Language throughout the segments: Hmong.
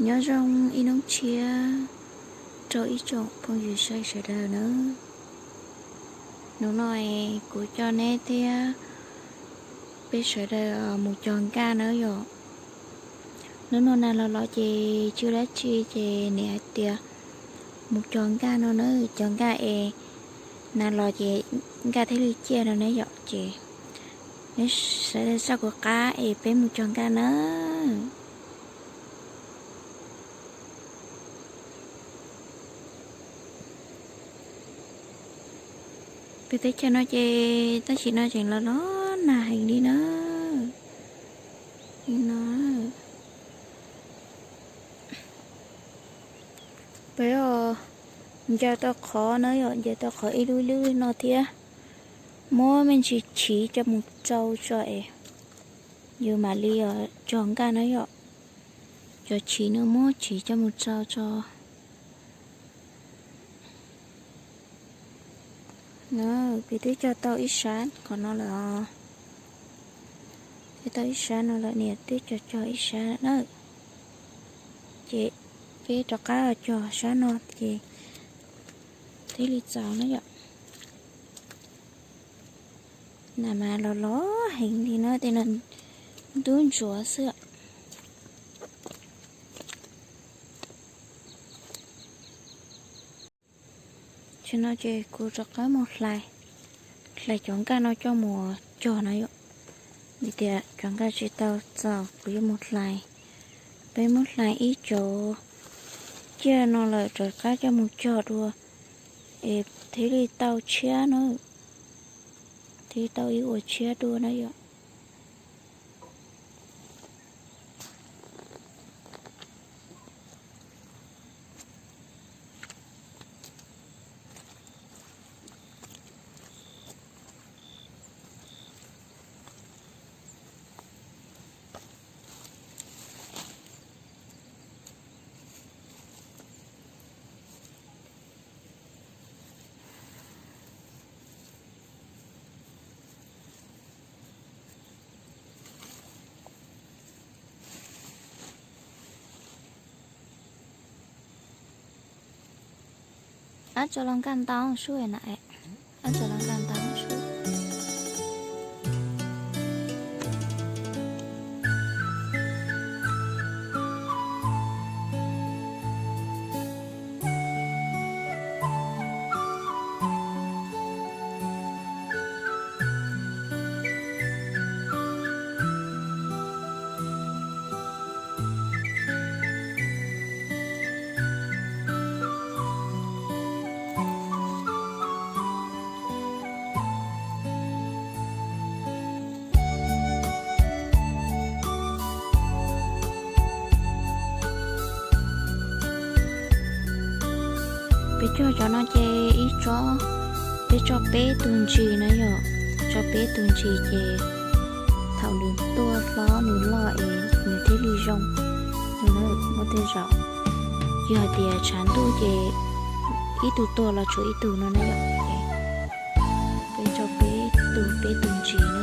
Nyob zoo ib hnub tshiab rau ib tsoom phooj ywg saib sawv daws nawb. Hnub no kuv coj neb thiab peb sawv daws mus cog nkaj nawb yom. Hnub no nag los los ces tsis ua dab tsi ces niam hais tias mus cog nkaj no na, cog nkaj es nag los ces nkaj thiaj li ciaj no na yom. Ces neb sawv daws soj kuv qab es peb mus cog nkaj na. Peb teb chaws no ces tam sim no tseem los los nag heev li na. Peb ncaws tau qhov na yom, ncaws tau qhov ib lub ib lub no thiab, muab me ntsis chiv coj mus tsau tso es yus mam li cog nkaj na yom. Cov chiv no muab chiv coj mus tsau tso. Peb twb cog tau ib sab qhov no lawm os. Cog tau ib sab no lawm, niam twb cog cog ib sab na. Ces peb rov qab cog sab no ces thiaj li txaus na yom. Nag mas los los heev li na, tej no ntub ntsuav xwb. Tam sim no ces kuv rov qab mus hlais, hlais cov nkaj no coj mus cog na yom. Vim tias cov nkaj tsis tau txaus kuv yuav mus hlais. Peb muab hlais ib cov ciaj no lawm rov qab coj mus cog dua es thiaj li tau tshiab na, thiaj li tau ib ua tshiab dua na yom. Ab tso los nkaj ntau sub na, ab tso los nkaj ntau sub. Peb cog cov no ces ib tsob, peb tso peb tus ntsis na yom, tso peb tus ntsis ces thaum nws tuaj hlob nws loj es nws thiaj li zoo. Muaj tej zaum yog hais tias tshav ntuj ces ib tug tuag los tshuav ib tug no na yom. Ces peb tso peb tus, peb tus ntsis na.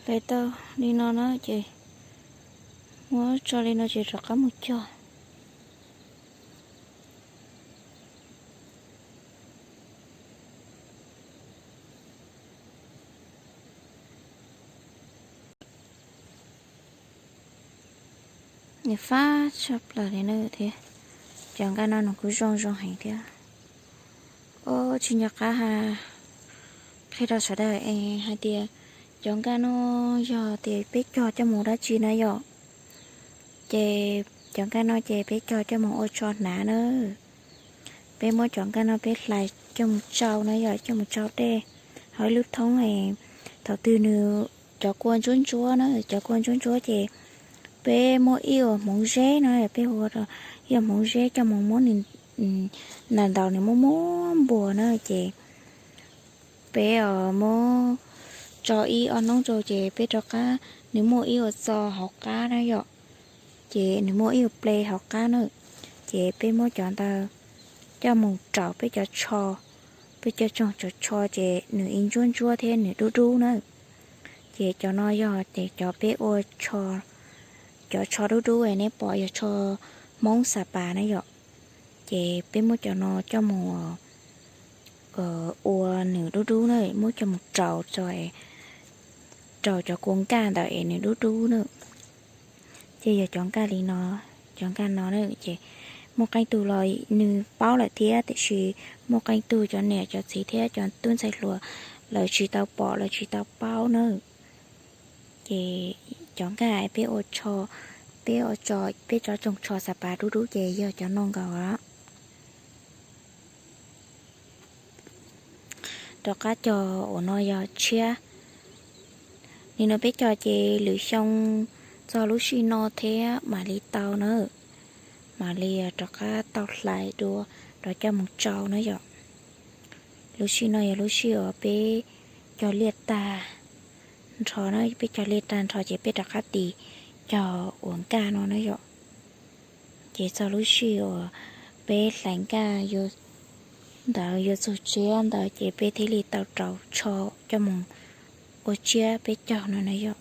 Hlais tau li no na ces muab tso li no ces rov qab mus cog. Nws fab tshaj plaws li na thiab. Cov nkaj no nws kuj zoo zoo heev thiab. Ua tsis nco qab ha qhia rau sawv daws es hais tias cov nkaj no yog tias peb cog coj mus dab tsi na yom. Ces cov nkaj no ces peb cog coj mus ua tsho hnav na. Peb muab cov nkaj no peb hlais coj mus tsau na yom, coj mus tsau dej hauv ib lub thoob. Thaum twg nws cov kua ntsuab ntsuab na, cov kua ntsuab ntsuab ces peb muab ib ua hmoov zeb na, peb ua ib ua hmoov zeb coj mus muab nws ntaus ntaus nws muab muab npuas na ces peb muab tso ib ob hnub rau ces peb rov qab, nws muaj ib ua txo hauv qab na yom, ces nws muaj ib ua ple hauv qab na, ces peb muab cov ntawd coj mus raus peb cov tsho, peb cov tsoog cov tsho ces nws ib ntsuab ntsuab thiab nws dub dub na. Ces cov no yog ces cov peb ua tsho, cov tsho dub dub es nej pom yog tsho Hmoob Xa Pas na yom. Ces peb muab cov no coj mus ua nws dub dub na, muab coj mus raus, raus cov kua nkaj ntawd es nws dub dub na. Ces yog cov nkaj li no, cov nkaj no na ces muaj qee tug los nws paub lawm thiab, tiam sis muaj qee tug cov niam cov txiv thiab cov tub ntxhais hluas lawv tsis tau pom lawv tsis tau paub na. Ces cov nkaj peb ua tsho, peb ua tso, peb cov tsoog tsho Xa Pas dub dub ces yog cov no nkaus. Rov qab cog uas no yog tshiab. Nim no peb cog ces lwm xyoo txog lub sij no thiab mam li tau na, mam li rov qab tau hlais dua rov coj mus tsau na yom. Lub sij no yog lub sij uas peb cog liaj tag nrho na, peb cog liaj tag nrho ces peb rov qab tis cog uas nkaj no na yom. Ces txog lub sij uas peb hlais nkaj ntawd yuav txog tshiab ntawd ces peb thiaj li tau rau tsho coj mus ua tshiab peb cog no na yom.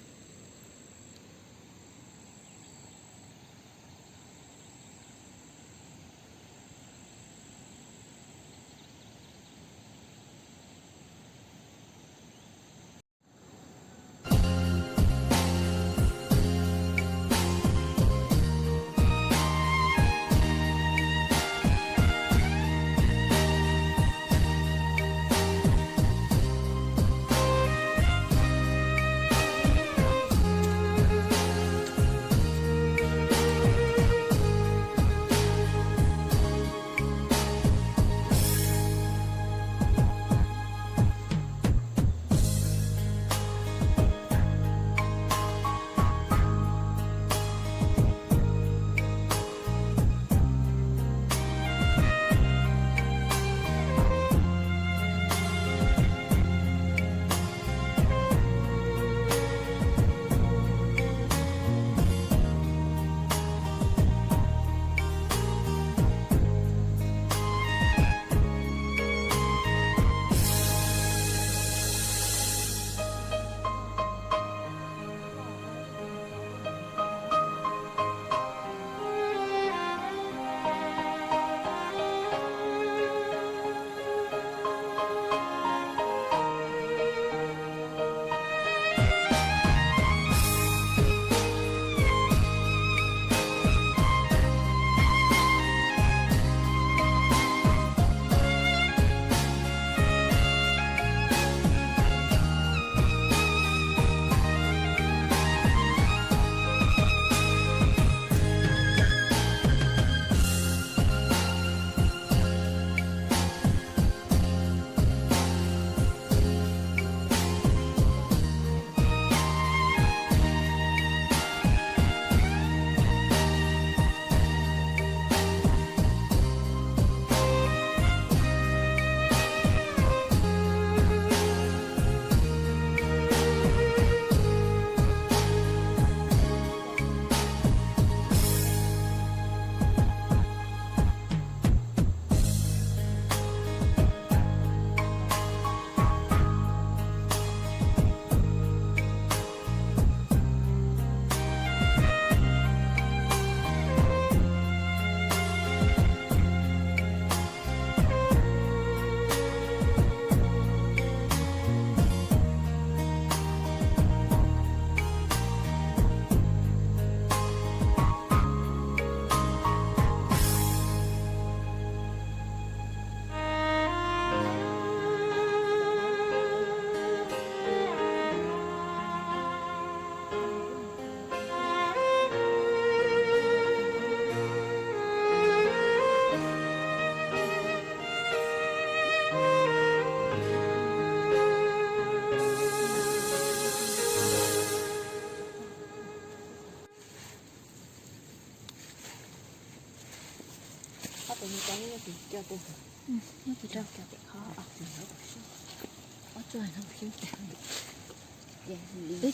Wb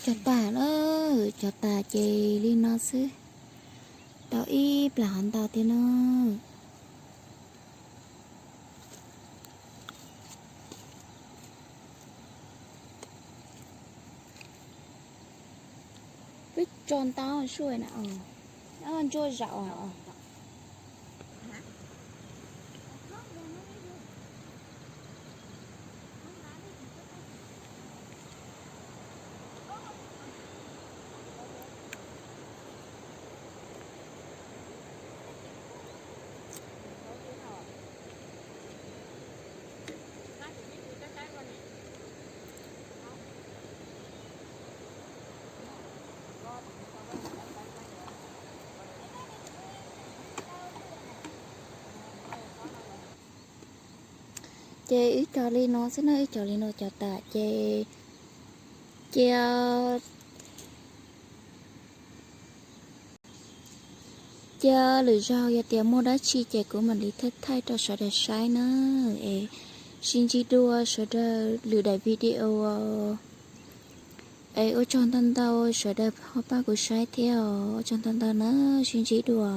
cog tas na, wb cog tas ces li no xwb, tau ib plag hov ntau thiab na. Wb cog ntau sua na, ntsuag zaum os. Ces wb cog li no xwb na, wb cog li no cog tas ces cia, cia lwm zaug yog tias muaj dab tsi ces kuv mam li thaij thaij rau sawv daws saib na. Es sib ntsib dua sawv daws lwm daim video. Es ua tsaug ntau ntau sawv daws ho pab kuv saib thiab os, ua tsaug ntau ntau na, sib ntsib dua.